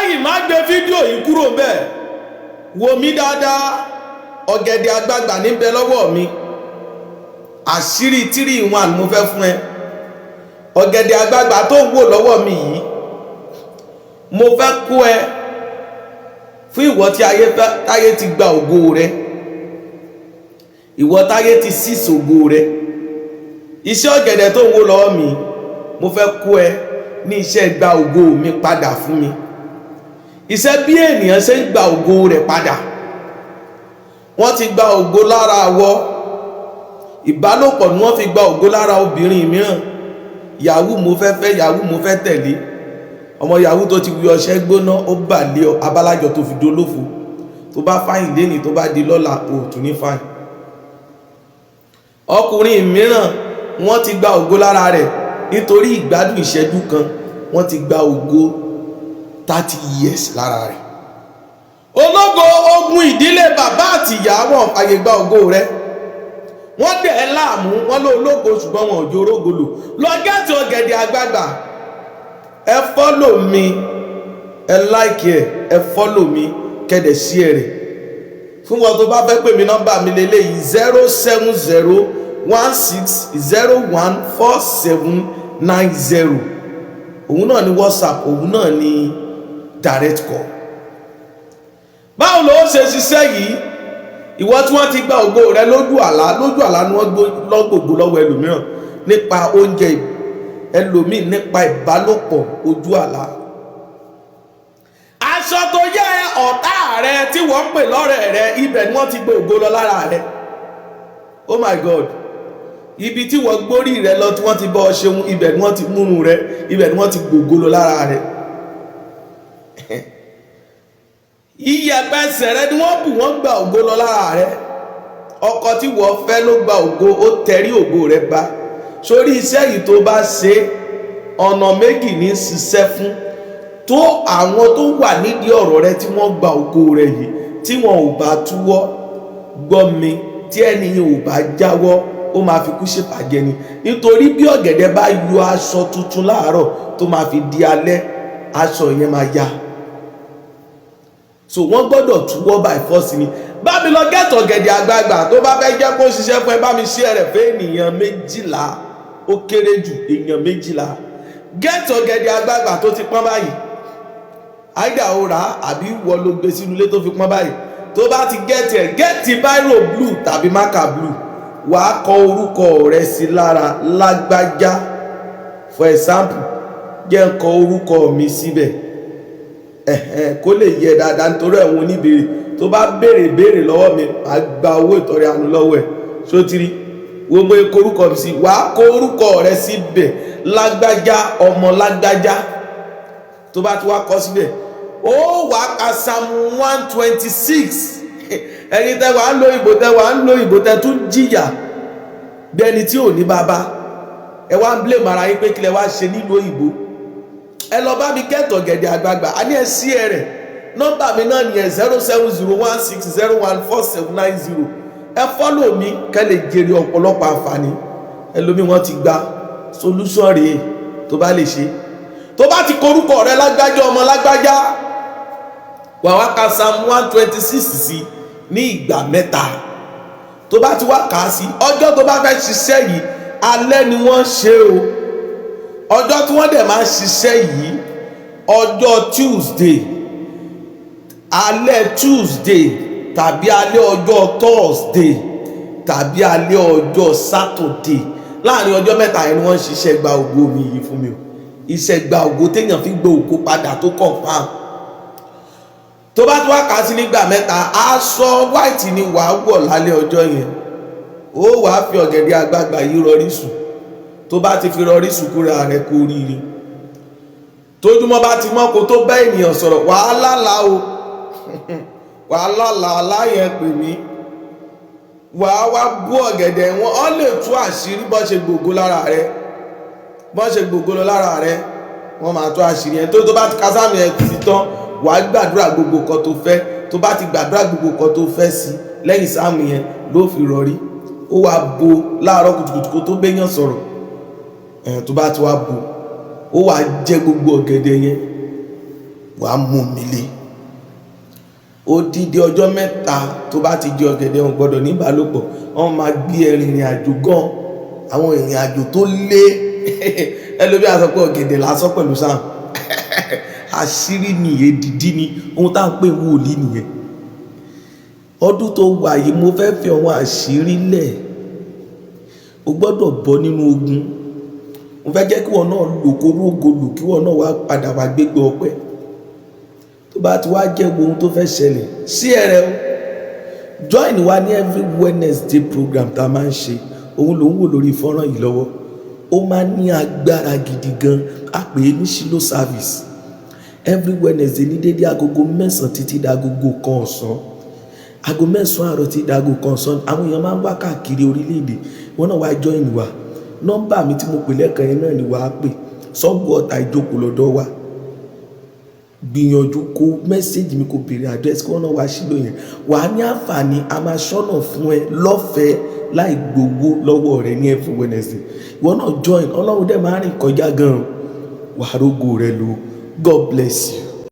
Wàláhì, má gbé fídíò yìí kúrò bẹ́ẹ̀. Wò mí dáadáa, ọ̀gẹ̀dẹ̀ àgbagbà níbẹ̀ lọ́wọ́ mi. Àṣírí 3 in 1 mo fẹ́ fún ẹ. Ọ̀gẹ̀dẹ̀ àgbagbà tó ń wò lọ́wọ́ mi yìí, mo fẹ́ kó ẹ fún ìwọ tí ayé fẹ́, táyé ti gba ògo rẹ, ìwọ táyé ti sísè ògo rẹ. Iṣẹ́ ọ̀gẹ̀dẹ̀ tó ń wò lọ́wọ́ mi, mo fẹ́ kó ẹ ní iṣẹ́ gba ògo mi padà fún mi, iṣẹ́ bí ènìyàn ṣe ń gba ògo rẹ̀ padà. Wọ́n ti gba ògo lára àwọ ìbálòpọ̀ ni wọ́n fi gba ògo lára obìnrin mìíràn. Yahoo mo fẹ́ fẹ́, yahoo mo fẹ́ tẹ̀lé, ọmọ yahoo tó ti wí ọṣẹ gbóná, ó bà lé ọ abálájọ tó fi dolófo. Tó bá fine lénìí, tó bá di lọ́la, ò tún ní fine. Ọkùnrin mìíràn, wọ́n ti gba ògo lára rẹ̀ nítorí ìgbádùn ìṣẹ́jú kan. Wọ́n ti gba ògo 30 years lára rẹ̀. Ológo, ogun ìdílé bàbá àtìyá, wọn fàyè gba ògo rẹ̀, wọ́n dẹ̀ ẹ́ láàmú. Wọ́n ló ológo, ṣùgbọ́n wọn ò jó orógo lò. Lọ get ọ̀gẹ̀dẹ̀ àgbagbà. Ẹ follow mi, ẹ like ẹ, ẹ follow mi, kẹ́dẹ̀ share rẹ̀. Fún wọn tó bá fẹ́ pè mí, nọ́mbà mi lélẹ́yìí: 07016014790. Òun náà ní WhatsApp, òun náà ní direct call. Báwo ló ṣe ṣiṣẹ́ yìí? Ìwọ tí wọ́n ti gba ògo rẹ lójú àlá, lójú àlá ni wọ́n lọ́gbògbò lọ́wọ́ ẹlòmíràn nípa oúnjẹ, ẹlòmíì nípa ìbálòpọ̀ ojú àlá. Aṣọ tó yẹ ọ̀tá rẹ tí wọ́n ń pè lọ́rẹ̀ rẹ, ibẹ̀ ni wọ́n ti gbé ògo lọ lára rẹ. Oh my God! Ibi tí wọ́n gbórí rẹ lọ, tí wọ́n ti bọ́ ọ ṣeun, ibẹ̀ ni wọ́n ti múrun rẹ, ibẹ̀ ni wọ́n ti gbògo lọ lára rẹ. Iyẹ̀pẹ̀ ẹsẹ̀ rẹ ni wọ́n bù, wọ́n gba ògo lọ lára rẹ. Ọkọ tí wọ́n fẹ́ ló gba ògo, ó tẹrí ògo rẹ bá sórí. Iṣẹ́ yìí, tó bá ṣe, ọ̀nà méjì ní ṣiṣẹ́ fún tó. Àwọn tó wà nídìí ọ̀rọ̀ rẹ tí wọ́n gba ògo rẹ yìí, tí wọn ò bá túwọ́ gbọ́ mi, tí ẹni yẹn ò bá jáwọ́, ó máa fi kú ṣèpàjẹ́ ni. Nítorí bí ọ̀gẹ̀dẹ̀ bá yọ aṣọ tuntun láàárọ̀, tó máa fi di alẹ́, aṣọ yẹn máa ya. So wọ́n gbọ́dọ̀ túwọ́ by force ni. Bá mi lọ get ọ̀gẹ̀dẹ̀ àgbagbà. Tó bá fẹ́ jẹ́ kó ṣiṣẹ́ fún ẹ, bá mi ṣe rẹ̀ fún ènìyàn 12, ó kéré jù èèyàn 12. Get ọ̀gẹ̀dẹ̀ àgbagbà tó ti pọ́n báyìí, àìdá ó rà á àbí wọ́n ló gbé sínú ilé tó fi pọ́n báyìí. Tó bá ti get ẹ̀, get biro blue tàbí marker blue, wàá kọ orúkọ rẹ sí lára, lágbájá. For example, jẹ́ ń kọ orúkọ mi síbẹ̀, ẹ̀hẹ̀n, kó lè yẹ dáadáa, nítorí ẹ̀wọ̀n oníbèrè tó bá béèrè béèrè lọ́wọ́ mi, màá gba owó ìtọrẹ àánú lọ́wọ́ ẹ̀. Sótìrí wo mo kọ orúkọ mi sí? Wàá kọ orúkọ rẹ síbẹ̀, lágbájá ọmọ lágbájá. Tó bá ti wá kọ síbẹ̀, ó wàá ka Psalm 126. Ẹ̀yin tẹ́ wàá ń lo ìbò, tẹ́ wàá ń lo ìbò, tẹ́ tún jìyà bí ẹni tí ò ní bàbá, ẹ wá ń blame ara yín pé kílẹ̀ wá ṣe nílùú òyìnbó. Ẹ lọ bá mi get ọ̀gẹ̀dẹ̀ àgbagbà. A ní ẹ sí ẹ rẹ̀. Nọ́mbà mi náà nìyẹn: 07016014790. Ẹ follow mi kẹ́ lè jèrè ọ̀pọ̀lọpọ̀ àǹfààní. Ẹlòmíì, wọ́n ti gba solution rèé tó bá lè ṣe. Tó bá ti korúkọ rẹ, lágbájá ọmọ lágbájá, wà wá ka Psalm 126 sí ní ìgbà mẹ́ta. Tó bá ti wá kà á sí, ọjọ́ tó bá fẹ́ ṣiṣẹ́ yìí, alẹ́ ni wọ́n ṣe o. Ọjọ́ tí wọ́n dẹ̀ máa ń ṣiṣẹ́ yìí, ọjọ́ Tuesday, alẹ́ Tuesday tàbí alẹ́ ọjọ́ Thursday tàbí alẹ́ ọjọ́ Saturday. Láàrin ọjọ́ mẹ́ta yẹn ni wọ́n ń ṣiṣẹ́ gba ògo mi yìí fún mi o. Iṣẹ́ gba ògo téèyàn fi gbé ògo padà tó confirm. Tó bá tún wá kà á sí nígbà mẹ́ta, aṣọ white ni wàá wọ̀ lálẹ́ ọjọ́ yẹn. Ó wàá fi ọ̀gẹ̀dẹ̀ àgbagbà yìí rọrí sùn. Tó bá ti fi rọrí sùn, kúra rẹ̀ kó ríire. Tójúmọ́ bá ti mọ́, kó tó bá ènìyàn sọ̀rọ̀, wàá lálàá o, wàá lálàá láyẹn. Pè mí, wàá wá bú ọ̀gẹ̀dẹ̀ wọn. Ọ lè tú àṣírí bọ́ ṣe gbògo lára rẹ, bọ́ ṣe gbògo lọ lára rẹ, wọ́n máa tú àṣírí yẹn. Tó bá ti kásámi ẹ̀ ti tán, wàá gbàdúrà gbogbo nǹkan tó fẹ́. Tó bá ti gbàdúrà gbogbo nǹkan tó fẹ́ sí lẹ́yìn sáàmù yẹn, ló fi rọrí. Ó wá bo láàárọ̀ kùtùkùtù kó tó béèyàn sọ̀rọ̀ ẹ̀. Tó bá ti wá bo, ó wá jẹ gbogbo ọ̀gẹ̀dẹ̀ yẹn. Wàá mú mi lé odidi ọjọ́ 3. Tó bá ti jẹ ọ̀gẹ̀dẹ̀, wọn gbọ́dọ̀ ní ìbálòpọ̀. Wọ́n máa gbé ẹ rìnrìn àjò gan, àwọn ìrìn àjò tó lé. Ẹlòmí á sọ pé ọ̀gẹ̀dẹ̀ lásán pẹ̀lú sáà. Àṣírí nìyẹn, dídí ni ohun tá à ń pè wòlíì nìyẹn. Ọdún tó wà yìí, mo fẹ́ fi àwọn àṣírí lẹ̀. O gbọ́dọ̀ bọ́ nínú ogun. Mo fẹ́ jẹ́ kí wọn náà lò kó rógo lò, kí wọn náà wá padà wá gbégbé ọpẹ́. Tó bá ti wá jẹ́ ohun tó fẹ́ ṣẹlẹ̀ sí ẹ̀rẹ̀ o, join wa ní every Wednesday program tá a máa ń ṣe. Òun ló ń wò lórí fọ́nrán yìí lọ́wọ́. Ó máa ní agbára gidi gan. A pè é ní Shiloh service, every Wednesday ní dédé agogo 9 títí di agogo 1 ọ̀sán, aago 9 àárọ̀ títí di aago 1 ọ̀sán. Àwọn èèyàn máa ń wá káàkiri orílẹ̀-èdè. Wọn náà wá join wa. Nọ́mbà mi tí mo pè lẹ́ẹ̀kan yẹn náà ni wàá pè. Sango Ọ̀tà, ìjókòó lọ́dọ̀ wa. Gbìyànjú kó message mi, kó béèrè address, kí wọ́n náà wá sílò yẹn. Wàá ní àǹfààní, a máa ṣọ́nà fún ẹ lọ́fẹ̀ẹ́ láì gbowó lọ́wọ́ rẹ ní every Wednesday. Ìwọ náà join. Ọlọ́run dẹ̀ máa rìn kọjá gan-an. Wàá rógo rẹ lò. God bless you.